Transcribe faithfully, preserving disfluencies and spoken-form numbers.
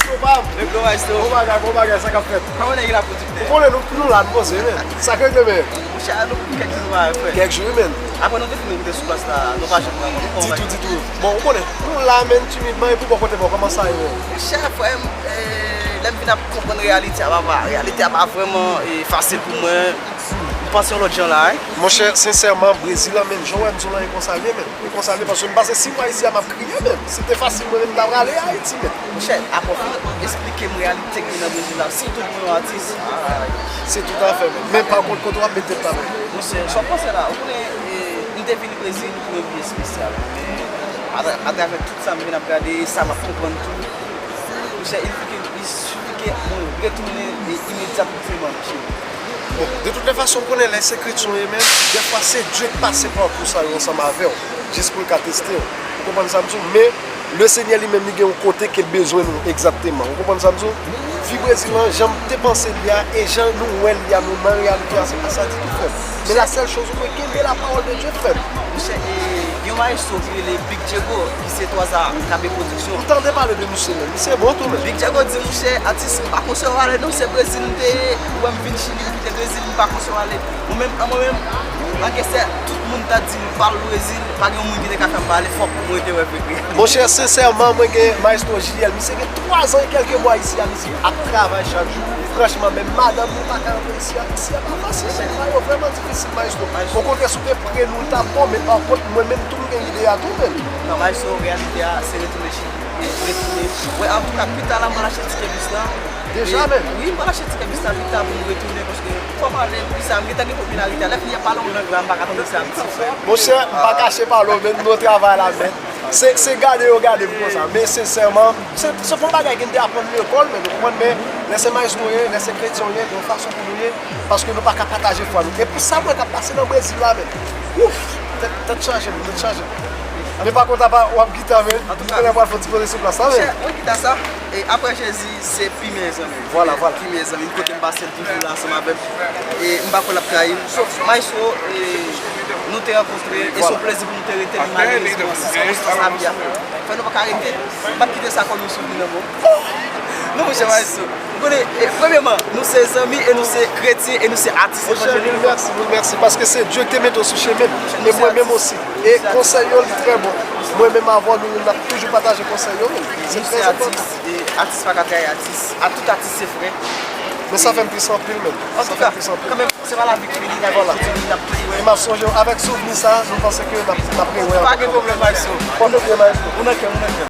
Yo pa m. Legromaestro. Bon bagay, bon bagay, sa k ap fèt? Kòman nèg la, pwodiktè? Ou konnen nou, nou la, nou poze, men. Sa k regle, men? Monchè, nou kèk jou nou pa wè, frè. Kèk jou, wi, men. Apre nou te fin moute sou plas la, nou pa janm wè, nou pa wè. Ditou, ditou. Bon, ou konnen, nou la, men, timidman, epi bò kote, bon, kòman sa ye, men? Monchè, frè m, eh, lè m vin ap konprann reyalite a, papa, reyalite a pa vrèman, eh, fasil pou mwen. M panse yon lòt jan la, wi. Monchè, sensèman, Brezil la, men, jan w wè m di w lan, e konsa l ye, men. E konsa l ye, paske m pase sis mwa isi a, m ap kriye, men. Si te fasil, mwen menm, m ta prale Ayiti, men. Monchè, apre w fin esplike m reyalite ki nan Brezil la, sitou pou yon atis. Se toutafè, men. Men pa kont, kote w ap met tèt la, men? Monchè, sa w panse la, ou konnen, eh, m te vini Brezil pou yon bi espesyal. Men, atra-, atravè tout sa m vin ap gade, sa m ap konprann tou, monchè, il faut que, il suffit que mwen retounen, eh, imedyatman, monchè. Bon, de tout lè fason, ou konnen lè se kretyen w ye, men, dèfwa se Dye k pase pa w pou sa yo ansanm avè w, jis pou l ka teste w. Ou konprann sa m di w? Men, Lesenyè li menm, li gen yon kote ke l bezwen nou egzakteman. Ou konprann sa m di w? Fi Brezil lan, jan m te panse l ye a, e jan nou wè l ye a, nou nan reyalite a, se pa sa ditou, frè m. Men la sèl choz ou dwe kenbe la parole de Dieu, frè m. Monchè, e, yon maestro ki rele Big Diego, ki se twaza K B Production. M tande pale de misye menm. Misye bon tou, men. Big Diego di, monchè, atis, m pa konsève ale non, se Brezil m te ye, ou wè m vin Chili, m kite Brezil, m pa konsève ale. Mwen menm, an mwen menm, an kesè, tout moun ta di m pa al Brezil, pa gen yon moun ki te ka fè m pa ale, fòk mwen te wè vre vre. Monchè, sensèman, mwen gen Maestro Jilièl, misye gen twa zan e kèlke mwa isi a, misye ap travay chak jou. Franchman, menm madanm li pa ka rantre isi a, isi a pa fasil, nèg sa yo vrèman difisil, Maestro. Okontrè, si w te pre nou, l t ap bon, men pa kont, mwen menm tou, m gen ide a tou, men. Non, Maestro, reyalite a, se retounen Chili. Retounen. Wè, antouka, pita la, m pral achte tikè bis la. Deja, men? Wi, m pral achte tikè bis la pita pou m retounen, paske fò m ale, wi, sa, m gentan gen popilarite a. Lè fini ap pale yon lang la, m pa ka tande sa, m ti frè. Monchè, m pa kache pale w, men nou travay la, men. Se, se gade yo gade m konsa, men sensèman, se, se fon bagay ki n te aprann lekòl, men, ou konprann, men lè se maestro ye, lè se kretyen ye, gen yon fason pou nou ye, paske nou pa ka pataje fwa nou. E pou sa mwen k ap pase nan Brezil la, men, ouf, tèt, tèt chaje, men, tèt chaje. Men pa kont apa w ap gita, men. Antouka, m konnen w pral fè yon ti poze sou plas la, men. Monchè, mwen gita sa, e apre Jezi, se pi meyè zanmi m. Vwala, vwala. Pi meyè zanmi m, kote m pase l toujou la ansanm avè m. E m pa kwè l ap trayi m. Maestro, e nou te rankontre, e se yon plezi pou m te rete, men malerezman, sikonstans lavi a fè nou pa ka rete. M p ap kite sa kòm yon souvni nan men w. Non, monchè Maestro. Ou konnen, e, premyèman, nou se zanmi e nou se kretyen e nou se atis evanjelik. Monchè, mil mèsi, mil mèsi, paske se Dye ki te mete w sou chemen m, e mwen menm osi. E konsèy yo, li trè bon. Mwen menm avè w, nou, n ap toujou pataje konsèy yo, men. Se trè enpòtan. Nou se atis, e atis pa ka trayi atis. A tout atis se frè. Men sa fè m tris anpil, men. Sa fè m tris anpil. Kanmenm, se pa lavi ki fini, lavi kontinye, n ap toujou wè. E m ap sonje w avèk souvni sa, nou panse ke n ap, n ap rewè ankò. Pa gen pwoblèm, Maestro. Pote byen, Maestro. Ou nan kè m, ou nan kè m.